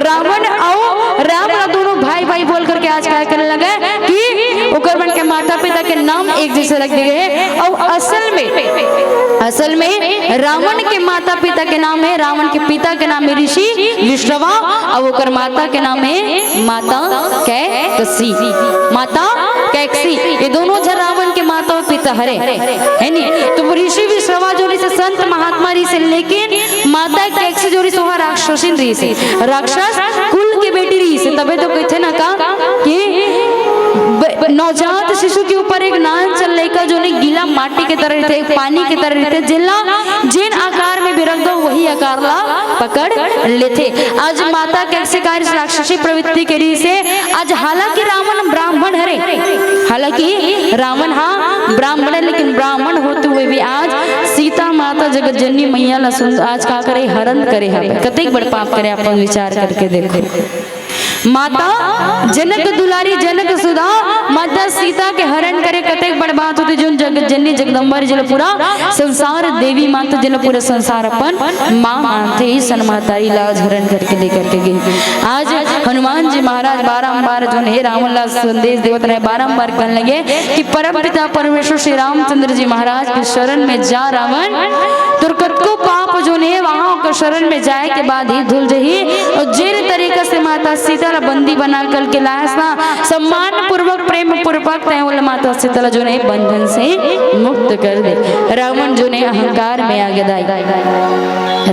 रावण और राम ला दोनों भाई भाई बोल करके आज काय करे लगे कि ओकर मन के माता पिता के नाम एक जैसे रख दिए हैं। और असल में, असल में रावण के माता पिता के नाम है, रावण के पिता के नाम है ऋषि विश्रवा और ओकर माता के नाम है माता कैकसी। माता कैकसी, ये दोनों झन रावण के माता और पिता हरे, है नी? तो वो ऋषि विश्रवा जो नहीं से संत महात्मा रही से, लेकिन माता कैकसी जो रही से वह राक्षसिन रही से, राक्षस कुल के बेटी रही से। तबे तो कहते ना का कि ब-, नवजात शिशु के ऊपर एक नान चल लइका जो नहीं गीला माटी के तरह रहते, एक पानी के तरह रहते, जेला जेन आकार में भी रख दो वही आकार ला पकड़ लेथे। आज माता कैकसी का राक्षसी प्रवृत्ति के रही से आज, हालांकि रावण ब्राह्मण हरे, हालांकि रावण हाँ ब्राह्मण है, लेकिन ब्राह्मण होते हुए भी आज सीता माता जगत जननी मैया ला सुन आज का करे, हरण करे हवे। कतेक बड़ पाप करे, अपन विचार करके देखो। माता जनक दुलारी जनक सुधा, माता सीता के हरण करे, कतेक बड़ बात होथे। जोन जगत जननी जगदम्बा रे, जेला पूरा संसार देवी माता, जेला पूरा संसार अपन माँ मानथे, सन महतारी ला आज हरण करके लेकर के गई। आज हनुमान जी महाराज बारंबार जोन हे रावण ला संदेश देवत रहे, बारंबार कहने लगे कि परम पिता परमेश्वर श्री रामचंद्र जी महाराज के शरण में जा रावण, तोर कतको पाप जोन हे वहाँ ओकर शरण में जाए के बाद ही धुल जही। और जेन तरीका से माता सीता ला बंदी बना करके लायस ना, सम्मान पूर्वक प्रेम पूर्वक तय ओला माता सीता ला जोन हे बंधन से मुक्त कर दे। रावण जोन हे अहंकार में आगे दाई,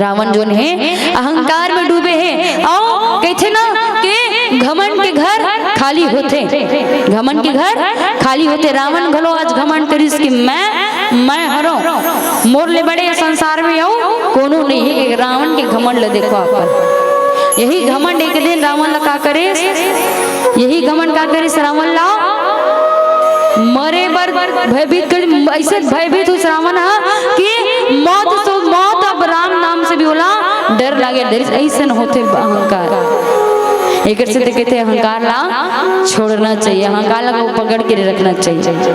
रावण जोन हे अहंकार में डूबे हे। और कहथे ना कि घमंड के घर खाली होथे, घमंड के घर खाली होथे। रावण घलो आज घमंड करिस कि मैं, मैं हरो, मोर ले बड़े संसार में अउ कोनो नहीं हे। रावण के घमंड ल देखो अपन। यही घमंड एक दिन रावण ला का करिस, यही घमंड का करिस रावण ला मरे बर भयभीत कर, ऐसे भयभीत होइस रावण हा कि मौत सो मौत अब राम नाम से भी ओला डर लागे, डर ऐसन होथे अहंकार। एकर से तो कहते अहंकार ला छोड़ना चाहिए, अहंकार ला पकड़ के रखना चाहिए।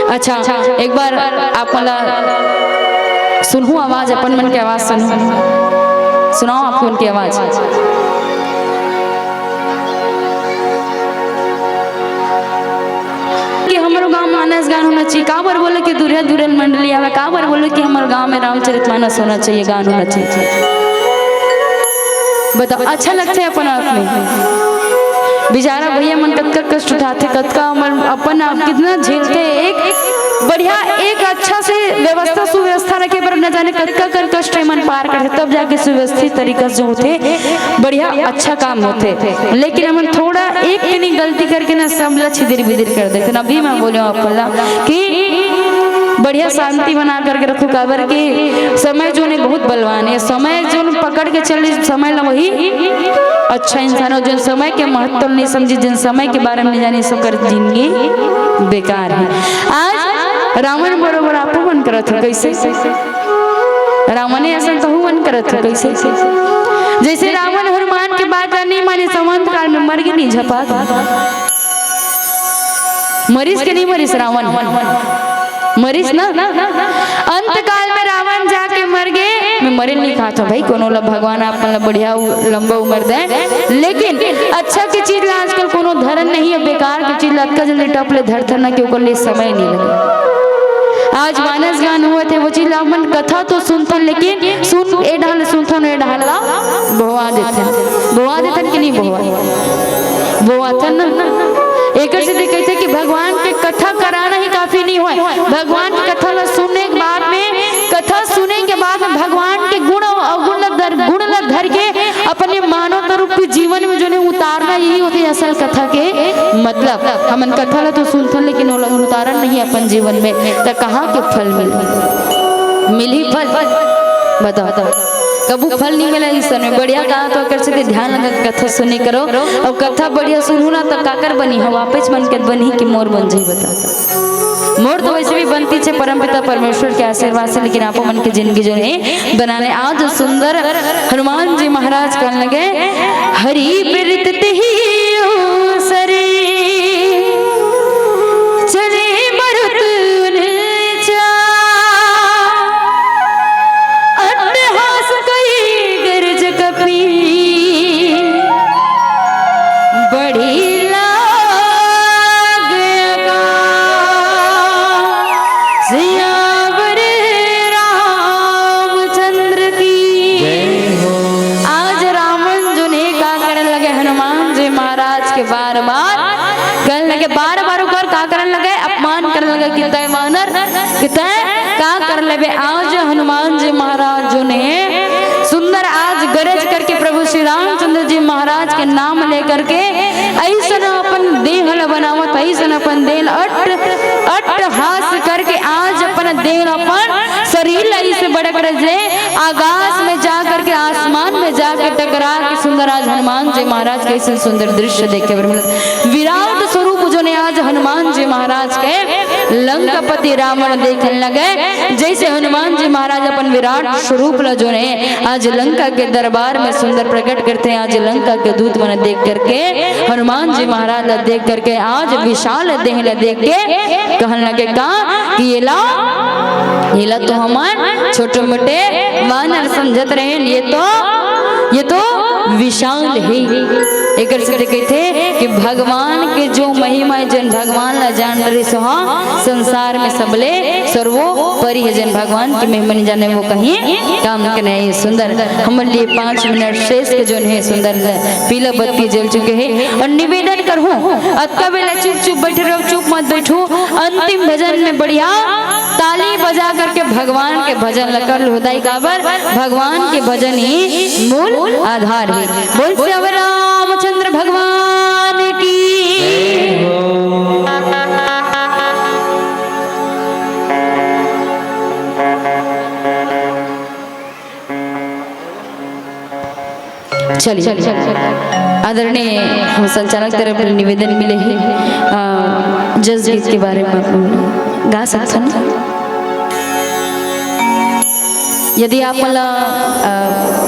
अच्छा, एक बार आप मन ला सुनहूँ आवाज, अपन मन के आवाज सुनहूँ, सुनाओ आप मन के आवाज। कि हमरो गांव मानस गान होना चाहिए। काबर बोले कि दुरिया दुरिया मंडली आवे, काबर बोले कि हमर गांव में रामचरित मानस होना चाहिए, गान होना चाहिए। बताओ, अच्छा लगथे अपन आप में। बेचारा भैया मन कतका कष्ट उठाथे, कतका हमर अपन आप कितना झेलथे। एक बढ़िया, एक अच्छा से व्यवस्था, सुव्यवस्था रखे बर न जाने कतका कर कष्ट मन पार करथे, तब जाके सुव्यवस्थित तरीका से होथे, बढ़िया अच्छा काम होथे। लेकिन हमन थोड़ा एक कनी गलती करके ना सब ला छिदिर बिदिर कर देथे। अभी मैं बोले आप ला कि बढ़िया शांति बना करके रखो, काबर कि समय जोन हे बहुत बलवान हे। समय जोन पकड़ के चले, समय ला वही अच्छा इंसान हो। जोन समय के महत्व नहीं समझे, जिन समय के बारे में नहीं जाने, सो कर जिंदगी बेकार हे। आज रावण बरोबर आपो मन करत हो, कैसे? रावण हे असन तहु मन करत हो, कैसे? जैसे रावण हनुमान के बात ला नहीं माने, संवंत काल में मर गे नहीं, झपा गे। मरिस के नहीं मरिस रावण? मरिस ना। अंत काल में रावण जाके मर गे। मैं मरे नहीं खात हूँ भाई, कोनो ला भगवान आप मन ला बढ़िया उ-, लंबा उम्र दे। लेकिन अच्छा के चीज ला आजकल कोनो धरन नहीं हे, बेकार के चीज ला अतका जल्दी टप ले धरथन ना कि ओकर लिए समय नहीं लगे। आज मानस गान हुए थे, वो चीज ला हमन कथा तो सुनथन, लेकिन सुन ए ढाल सुनथन, ए ढाल ला भवा देथन। भवा देथन कि नहीं भवा? भवाथन ना। एकर से कहिथे कि भगवान के कथा कराना ही काफी नहीं होय। भगवान के कथा ला सुनने के बाद में, कथा सुने के बाद में भगवान के गुण और अवगुण ला धर, गुण ला धर के अपने मानव रूपी जीवन में जो कथा के मतलब। हमन कथा ला तो सुनथन, लेकिन ओला उतारन नहीं अपन जीवन में, त कहाँ के फल मिलही? मिलही फल? बताओ। कभू फल नहीं मिला इंसान में। बढ़िया कहा तो कर सकते, ध्यान लगा के कथा सुने करो, अउ कथा बढ़िया सुनहू ना, त काकर बनही? हाँ, वापस मन के बनही कि मोर बन जाही, बता। मोर तो वैसे भी बनती छे परमपिता परमेश्वर के आशीर्वाद से, लेकिन आपो मन के जिंदगी जो है बनाने। आज सुंदर हनुमान जी महाराज कहन लगे, हरि प्रीत तिहि ओसरे, चले मरुत उन चा। अट्टहास कई गरज कपी, बड़ी लाग अकाल। सियावर रामचंद्र की। जय हो। आज रावण जो ने का करन लगे हनुमान जी महाराज के बार बार कहन लगे, बार बार ओकर का करन लगे? अपमान करन लगे कि तय वानर, कि तय का कर लेबे? आज हनुमान जी महाराज जो ने सुंदर आज गरज करके प्रभु श्री रामचंद्र जी महाराज के नाम लेकर के ऐसन अपन देह ल बनावत, ऐसन अपन देह ल अट्ट, अट्टहास करके आज अपन देह ल, अपन शरीर ल ऐसे बड़क रहे जे आकाश में जा करके, आसमान में जाके टकरा के सुंदर आज हनुमान जी महाराज के ऐसे सुंदर दृश्य देखे बर मिलत। विराट स्वरूप जो ने आज हनुमान जी महाराज के लंकापति रावण देखन लगे, जैसे हनुमान जी महाराज अपन विराट स्वरूप ल जो ने आज लंका के दरबार में सुंदर प्रकट करथे। आज लंका के दूत मन देख करके, हनुमान जी महाराज ल देख करके, आज विशाल देह ल देख के कहन लगे का कि एला, एला तो हमन छोटे मोटे वानर समझत रहेन, ये तो, ये तो विशाल हे। एकर से कहिथे कि भगवान के जो महिमा हे, जेन भगवान ला जान रहिस, हाँ, संसार में सबले सर्वोपरि हे। जेन भगवान के महिमा नहीं जाने, वो कहीं काम के नहीं। सुंदर, हमर लिए पाँच मिनट शेष के जोन हे, सुंदर पीला बत्ती जल चुके हे। और निवेदन करहूँ, अतका बेला चुप चुप बैठे रहो, चुप मत बैठो। अंतिम भजन में बढ़िया ताली बजा करके भगवान के भजन ल कर लो। दाई काबर? भगवान के भजन ही मूल आधार हे। बोल सियावर रामचंद्र भगवान की। चलिए, आदरणीय हम संचालक तरफ ले निवेदन मिले हे, अ, जस गीत के बारे में आप मन गा सकथन। यदि आप मन ला, अ,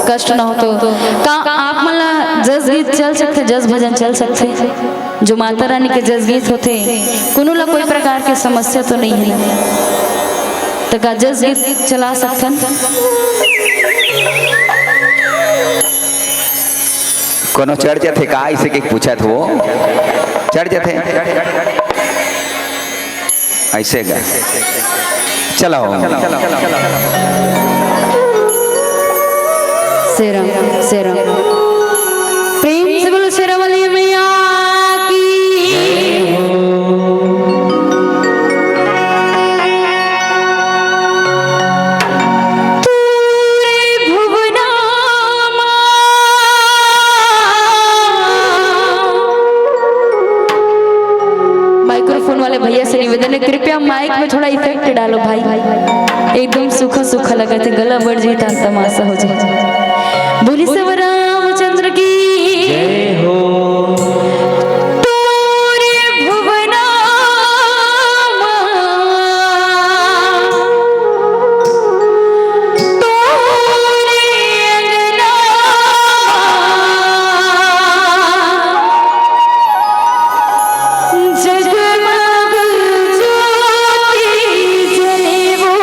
कष्ट न हो तो का आप मन ला जस गीत चल सकथे, जस भजन चल सकथे? जो माता रानी के जस गीत होथे, कोनो ला कोई प्रकार के समस्या तो नहीं हे ना? त का जस गीत चला सकथन? कोनो चढ़ जाथे का? ऐसे के पूछत हो, चढ़ जाथे ऐसे गा। चलो। शेरा, शेरा। प्रेम से बोलो शेरा वाली मैया की। तूरे भुवना मा। माइक्रोफोन वाले भैया से निवेदन है, कृपया माइक में थोड़ा इफेक्ट डालो भाई, एकदम सूखा सूखा लगथे, गला बढ़ जाए, तान तमाशा हो जाए। बोली सब रामचंद्र की। जय हो। तोरे भुवना मा, तोरे अंगना मा, जगमग ज्योति जले वो।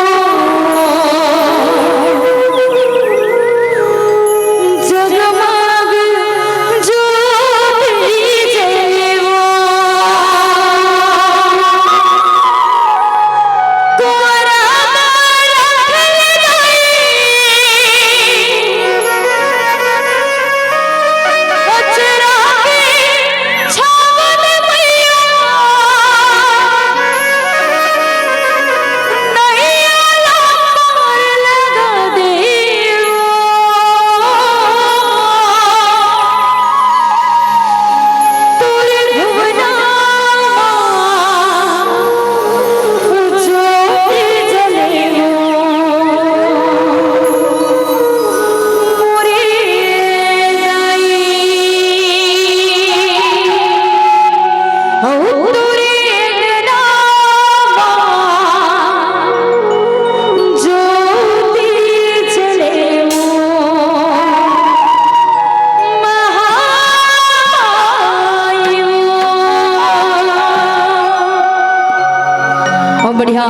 बढ़िया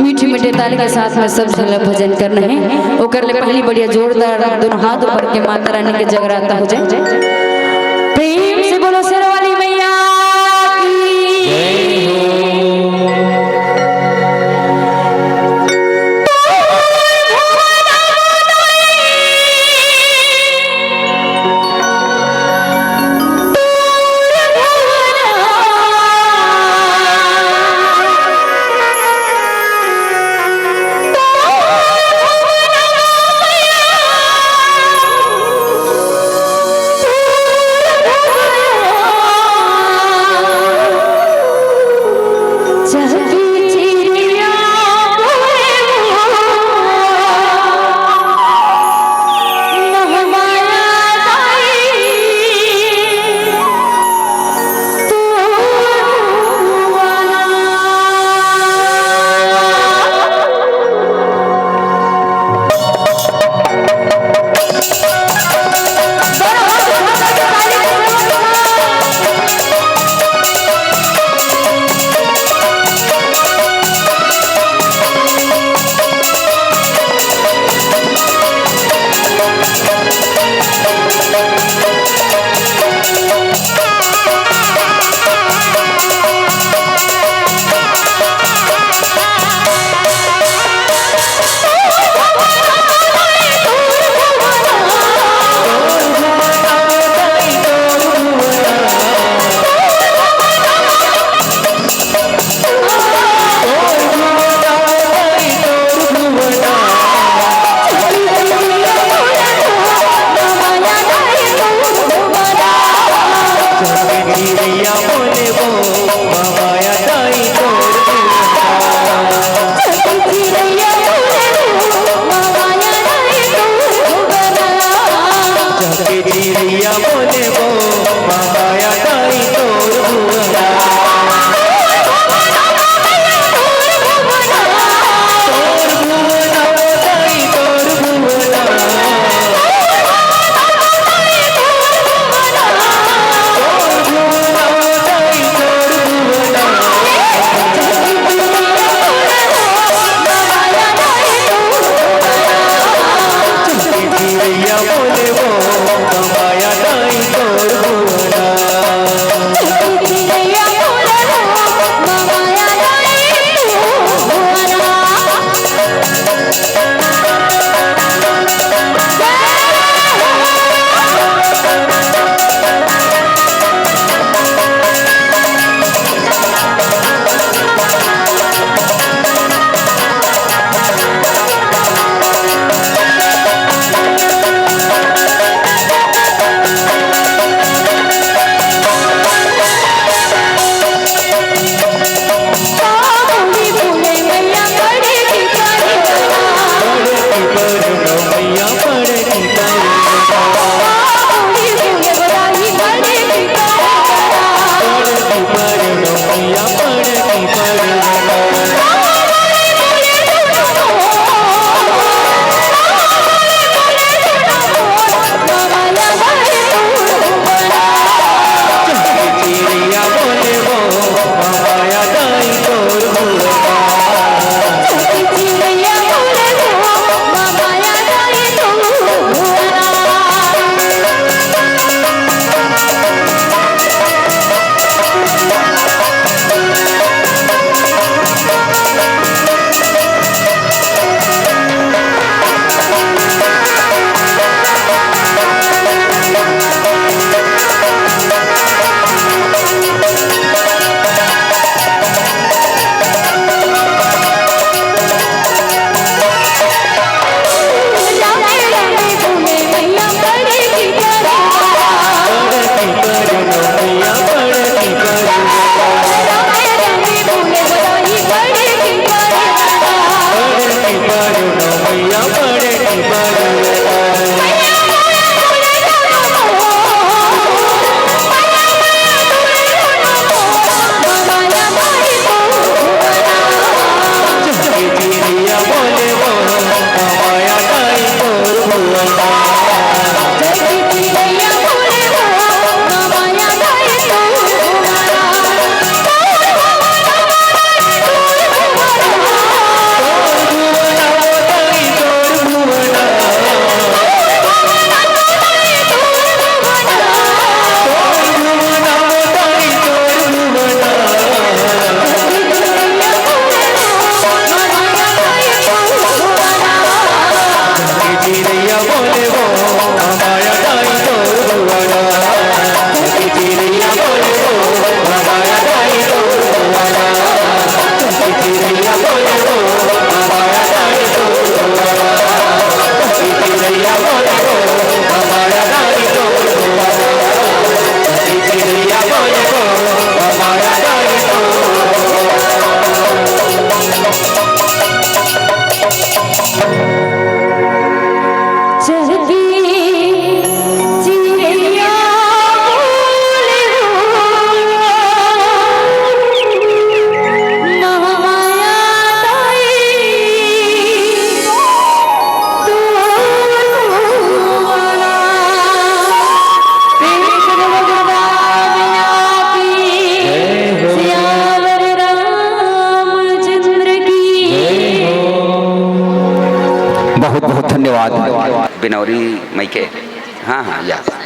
मीठे मीठे ताली के साथ में सब झन ला भजन करना है। ओकर ले पहली बढ़िया जोरदार दोनों हाथ ऊपर के माता रानी के जगराता हो जाए। प्रेम से बोलो शेरा वाली मैया की। बिनौरी मइके। हाँ, हाँ, या।